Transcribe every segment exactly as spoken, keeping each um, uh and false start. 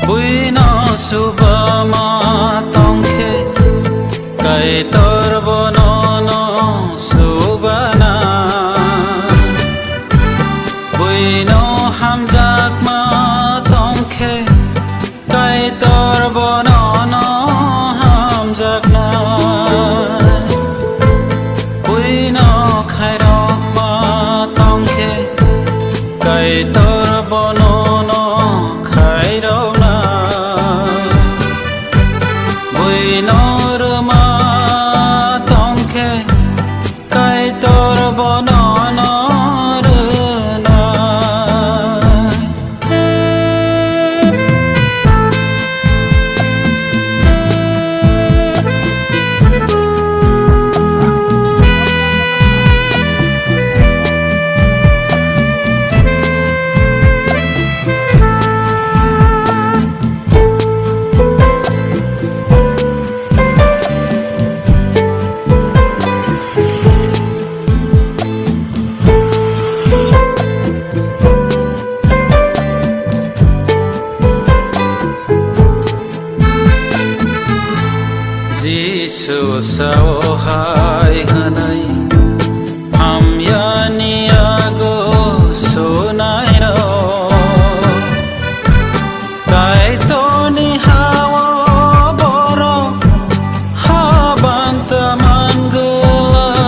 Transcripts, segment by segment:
Buino subama tongkhe, Kaitor bono no subana. Buino hamjakma tongkhe, Kaitor bono no hamjakna. Buino khairokma tongkhe, Kaitor bono no khairokna. Buino rwma tongkhe, Kaitor bono no rwna. Jisu sao hai hwnwi, hamyani yago sunairok. Kaitorni hao borok habanta mangwlak.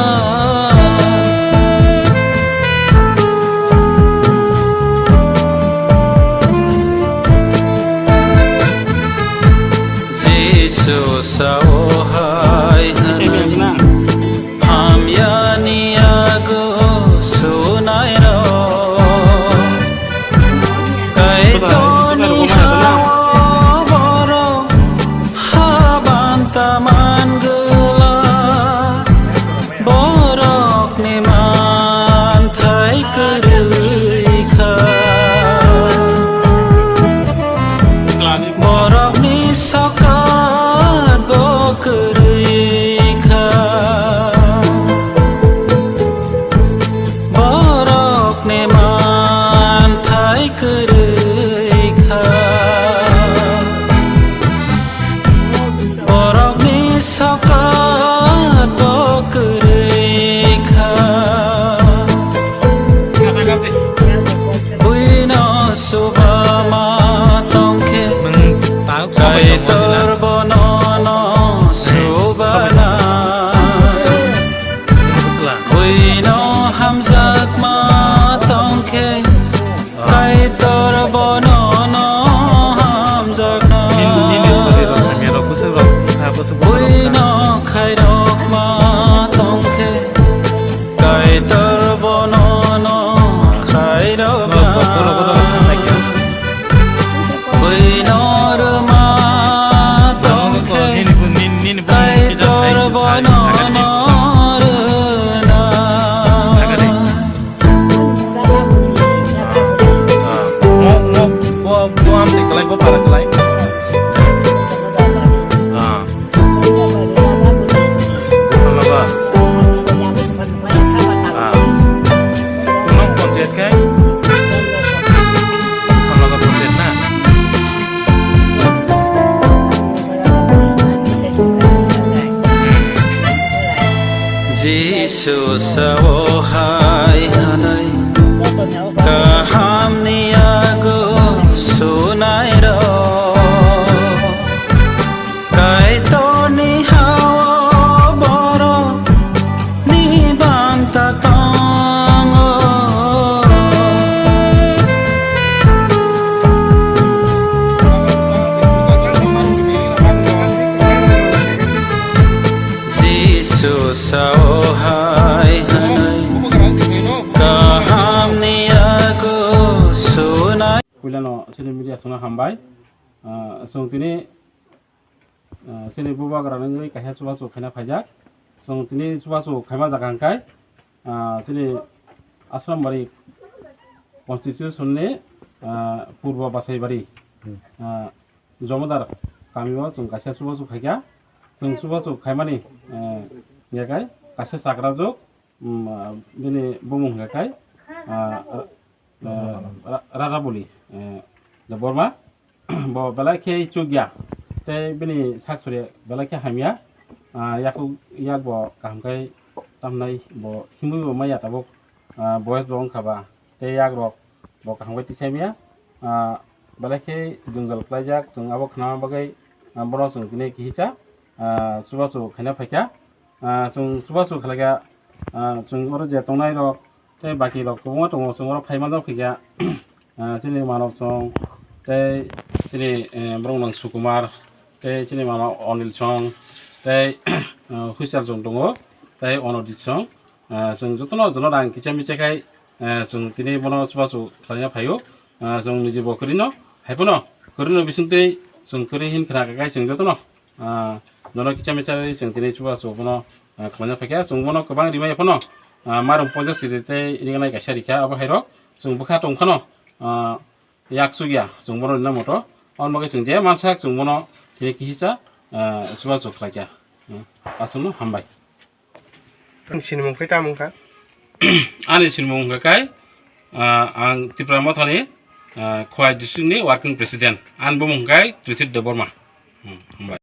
Jisu sao hai hwnwi, hamyani yago sunairok. Kaitorni hao borok habanta mangwlak. Borokni manthai kwrwi kha. Borokni sokat bo kwrwi kha. Borokni manthai kwrwi kha. Borokni sokat bo kwrwi kha. Buino subama tongkhe, Kaitor bono no subana. Buino hamjakma tongkhe, Kaitor bono no hamjakna. Buino khairokma tongkhe, Kaitor bono no khairokna. Buino rwma tongkhe, Kaitor bono no rwna. Mo, mo, bo, bo amtwi kwlai, bo para kwlai. Ah. Buphang logo. Ah. Kunong panchayat khe? Buphang logo panchayat na? Jisu sao hai hwnwi, kahamni yago sunairok. Kaitorni hao borokni banta tongo. Jisu sao hai hwnwi, kahamni yago sunai. Puilano social media songno hambai. Ah, chwng tini ah, chini bubagra nungwi kaisa chubachu khaina phaijak. Chwng tini chubachu khaima jaga hwnkhe, ah, chini Asrambari constitution ni, ah, Purbo Basaibari, Hmm. ah, Jomodar kamio chwng kaisa chubachu khaikha. Chwng chubachu khaimani, eh, hwnkhe kaisa chakrajuk, um, ah, bini bumung hwnkhe, ah, ah, Ra-, Rarabuli, eh, Debbarma. Bo belai khe chukya. Tei bini sak suri belai khe hamya. Ah, yakuk, yak bo kaham khe tamnai bo himwi bo maya tabuk, ah, boyes bo wngkha ba. Tei yak rok bo kaham khe tisai maya. Ah, belai khe jwngjal klaijak, chwng abo khnama bagwi, ah, bono chwng tini kihisa, ah, chubachu khaina phaikha. Ah, chwng chubachu khlaikha, ah, chwng oro je tongnai rok tei baki rok kwbangma tongo, chwng oro phai manjak khaikha. Ah, chini mano chwng tei chini, eh, borok nang Sukumar tei chini mama Onil chwng tei, ah, Huisal chwng tongo tei Onodit chwng. Ah, chwng jotono jono rang kicha micha khai, ah, chwng tini bono chubachu khlaina phaio. Ah, chwng niji bo kwrwino, hai phano kwrwino bisingtwi chwng kwrwi hin khna kha khai chwng jotono, ah, jono kicha micha ri chwng tini chubachu bono, ah, khlaina phaikha. Chwng bono kwbang rimai phano, ah, mairum ponchas kg tei ringnai kaisa rikha abo hairok chwng bwkha tongphano, ah, yak chukya chwng bono rina moto. Aboni bagwi chwng je mansak chwng bono tini kihisa, ah, chubachu khlaikha. Hmm, aswkno hambai. Nini sinimung khe tamo wngkha? Ani sinimung wngkha khe, ah, ang Tipra Mothani, ah, Khowai district ni working president. Ani bumung wngkha Trithit Debbarma. Hmm, hambai.